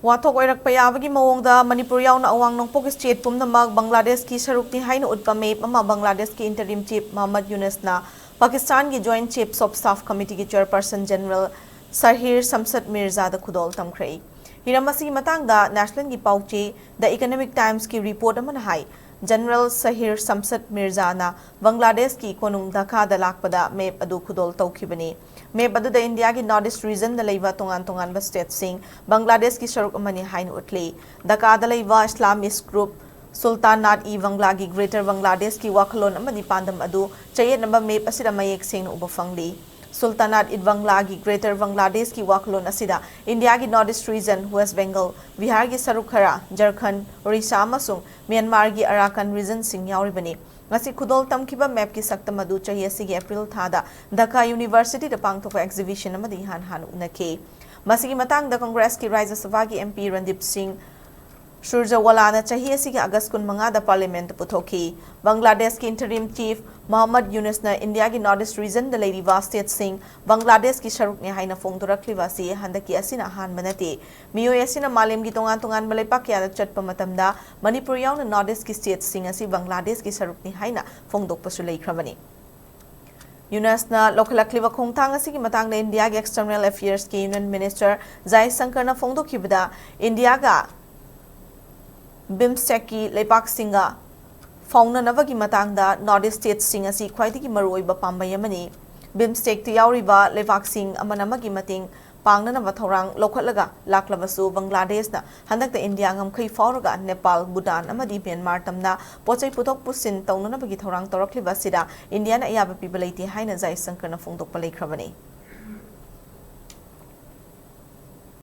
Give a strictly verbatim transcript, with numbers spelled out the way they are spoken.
ꯋꯥꯊꯣꯛ ꯑꯣꯏꯔꯛꯄ ꯌꯥꯕꯒꯤ ꯃꯑꯣꯡꯗ ꯃꯅꯤꯄꯨꯔ ꯌꯥꯎꯅ ꯑꯋꯥꯡ ꯅꯣꯡꯄꯣꯛ state ꯄꯨꯝꯅꯃꯛ ꯕꯪꯒ꯭ꯂꯥꯗꯦꯁꯀꯤ ꯁꯔꯨꯛꯅꯤ ꯍꯥꯏꯅ ꯎꯠꯄ map ꯑꯃ ꯕꯪꯒ꯭ꯂꯥꯗꯦꯁꯀꯤ interim chief ꯃꯍꯃꯗ ꯌꯨꯅꯁꯅ ꯄꯥꯀꯤꯁꯇꯥꯟꯒꯤ Joint Chiefs of Staff Committeeꯒꯤ chairperson General ꯁꯍꯤꯔ ꯁꯝꯁꯠ ꯃꯤꯔꯖꯥꯗ ꯈꯨꯗꯣꯜ ꯇꯝꯈ꯭ꯔꯦ꯫ ꯍꯤꯔꯝ ꯑꯁꯤꯒꯤ ꯃꯇꯥꯡꯗ Nationalꯒꯤ ꯄꯥꯎꯆꯦ The Economic Timesꯀꯤ report ꯑꯃꯅ ꯍꯥꯏ, General ꯁꯍꯤꯔ ꯁꯝꯁꯠ ꯃꯤꯔꯖꯥꯅ ꯕꯪꯒ꯭ꯂꯥꯗꯦꯁꯀꯤ ꯀꯣꯅꯨꯡ ꯙꯥꯀꯥꯗ ꯂꯥꯛꯄꯗ map ꯑꯗꯨ ꯈꯨꯗꯣꯜ ꯇꯧꯈꯤꯕꯅꯤ꯫ Map ꯑꯗꯨꯗ ꯏꯟꯗꯤꯌꯥꯒꯤ North East regionꯗ ꯂꯩꯕ ꯇꯣꯉꯥꯟ ꯇꯣꯉꯥꯟꯕ stateꯁꯤꯡ ꯕꯪꯒ꯭ꯂꯥꯗꯦꯁꯀꯤ ꯁꯔꯨꯛ ꯑꯃꯅꯤ ꯍꯥꯏꯅ ꯎꯠꯂꯤ꯫ ꯙꯥꯀꯥꯗ ꯂꯩꯕ Islamist group Sultanat-e-Banglaꯒꯤ Greater ꯕꯪꯒ꯭ꯂꯥꯗꯦꯁꯀꯤ ꯋꯥꯈꯜꯂꯣꯟ ꯑꯃꯗꯤ ꯄꯥꯟꯗꯝ ꯑꯗꯨ ꯆꯌꯦꯠꯅꯕ map ꯑꯁꯤꯗ ꯃꯌꯦꯛ ꯁꯦꯡꯅ ꯎꯕ ꯐꯪꯂꯤ꯫ Sultanat-e-Banglaꯒꯤ Greater ꯕꯪꯒ꯭ꯂꯥꯗꯦꯁꯀꯤ ꯋꯥꯈꯜꯂꯣꯟ ꯑꯁꯤꯗ ꯏꯟꯗꯤꯌꯥꯒꯤ North East region, West Bengal, ꯕꯤꯍꯥꯔꯒꯤ ꯁꯔꯨꯛ ꯈꯔ, ꯖꯔꯈꯟ, ꯑꯣꯔꯤꯁꯥ ꯑꯃꯁꯨꯡ ꯃ꯭ꯌꯥꯟꯃꯥꯔꯒꯤ ꯑꯔꯥꯀꯥꯟ regionꯁꯤꯡ ꯌꯥꯎꯔꯤꯕꯅꯤ꯫ ꯉꯁꯤ ꯈꯨꯗꯣꯜ ꯇꯝꯈꯤꯕ mapꯀꯤ ꯁꯛꯇꯝ ꯑꯗꯨ ꯆꯍꯤ ꯑꯁꯤꯒꯤ April ꯊꯥꯗ ꯙꯥꯀꯥ Universityꯗ ꯄꯥꯡꯊꯣꯛꯄ exhibition ꯑꯃꯗ ꯏꯍꯥꯟ ꯍꯥꯟꯅ ꯎꯅꯈꯤ꯫ ꯃꯁꯤꯒꯤ ꯃꯇꯥꯡꯗ Congressꯀꯤ ꯔꯥꯖ꯭ꯌ ꯁꯚꯥꯒꯤ MP ꯔꯟꯗꯤꯞ ꯁꯤꯡ ꯁꯨꯔꯖꯋꯥꯂꯥꯅ ꯆꯍꯤ ꯑꯁꯤꯒꯤ August ꯀꯨꯟꯃꯉꯥꯗ Parliamentꯇ ꯄꯨꯊꯣꯛꯈꯤ꯫ ꯕꯪꯒ꯭ꯂꯥꯗꯦꯁꯀꯤ interim chief ꯃꯍꯃꯗ ꯌꯨꯅꯁꯅ ꯏꯟꯗꯤꯌꯥꯒꯤ North East regionꯗ ꯂꯩꯔꯤꯕ stateꯁꯤꯡ ꯕꯪꯒ꯭ꯂꯥꯗꯦꯁꯀꯤ ꯁꯔꯨꯛꯅꯤ ꯍꯥꯏꯅ ꯐꯣꯡꯗꯣꯔꯛꯂꯤꯕ ꯑꯁꯤ ꯍꯟꯗꯛꯀꯤ ꯑꯁꯤꯅ ꯑꯍꯥꯟꯕ ꯅꯠꯇꯦ꯫ ꯃꯤꯑꯣꯏ ꯑꯁꯤꯅ ꯃꯥꯂꯦꯝꯒꯤ ꯇꯣꯉꯥꯟ ꯇꯣꯉꯥꯟꯕ ꯂꯩꯄꯥꯛ ꯀꯌꯥꯗ ꯆꯠꯄ ꯃꯇꯝꯗ ꯃꯅꯤꯄꯨꯔ ꯌꯥꯎꯅ North Eastꯀꯤ stateꯁꯤꯡ ꯑꯁꯤ ꯕꯪꯒ꯭ꯂꯥꯗꯦꯁꯀꯤ ꯁꯔꯨꯛꯅꯤ ꯍꯥꯏꯅ ꯐꯣꯡꯗꯣꯛꯄꯁꯨ ꯂꯩꯈ꯭ꯔꯕꯅꯤ꯫ ꯌꯨꯅꯁꯅ ꯂꯧꯈꯠꯂꯛꯂꯤꯕ ꯈꯣꯡꯊꯥꯡ ꯑꯁꯤꯒꯤ ꯃꯇꯥꯡꯗ ꯏꯟꯗꯤꯌꯥꯒꯤ External Affairsꯀꯤ Union Minister ꯖꯥꯏꯁꯪꯀꯔꯅ ꯐꯣꯡꯗꯣꯛꯈꯤꯕꯗ, ꯏꯟꯗꯤꯌꯥꯒ BIMSTECꯀꯤ ꯂꯩꯄꯥꯛꯁꯤꯡꯒ ꯐꯥꯎꯅꯅꯕꯒꯤ ꯃꯇꯥꯡꯗ North East stateꯁꯤꯡ ꯑꯁꯤ ꯈ꯭ꯋꯥꯏꯗꯒꯤ ꯃꯔꯨꯑꯣꯏꯕ ꯄꯥꯝꯕꯩ ꯑꯃꯅꯤ꯫ BIMSTECꯇ ꯌꯥꯎꯔꯤꯕ ꯂꯩꯄꯥꯛꯁꯤꯡ ꯑꯃꯅ ꯑꯃꯒꯤ ꯃꯇꯦꯡ ꯄꯥꯡꯅꯅꯕ ꯊꯧꯔꯥꯡ ꯂꯧꯈꯠꯂꯒ ꯂꯥꯛꯂꯕꯁꯨ, ꯕꯪꯒ꯭ꯂꯥꯗꯦꯁꯅ ꯍꯟꯗꯛꯇ ꯏꯟꯗꯤꯌꯥ ꯉꯝꯈꯩ ꯐꯥꯎꯔꯒ ꯅꯦꯄꯥꯜ, ꯚꯨꯇꯥꯟ ꯑꯃꯗꯤ ꯃ꯭ꯌꯥꯟꯃꯥꯔ ꯇꯝꯅ ꯄꯣꯠꯆꯩ ꯄꯨꯊꯣꯛ ꯄꯨꯁꯤꯟ ꯇꯧꯅꯅꯕꯒꯤ ꯊꯧꯔꯥꯡ ꯇꯧꯔꯛꯂꯤꯕ ꯑꯁꯤꯗ ꯏꯟꯗꯤꯌꯥꯅ ꯑꯌꯥꯕ ꯄꯤꯕ ꯂꯩꯇꯦ ꯍꯥꯏꯅ ꯖꯥꯏꯁꯪꯀꯔꯅ ꯐꯣꯡꯗꯣꯛꯄ ꯂꯩꯈ꯭ꯔꯕꯅꯤ꯫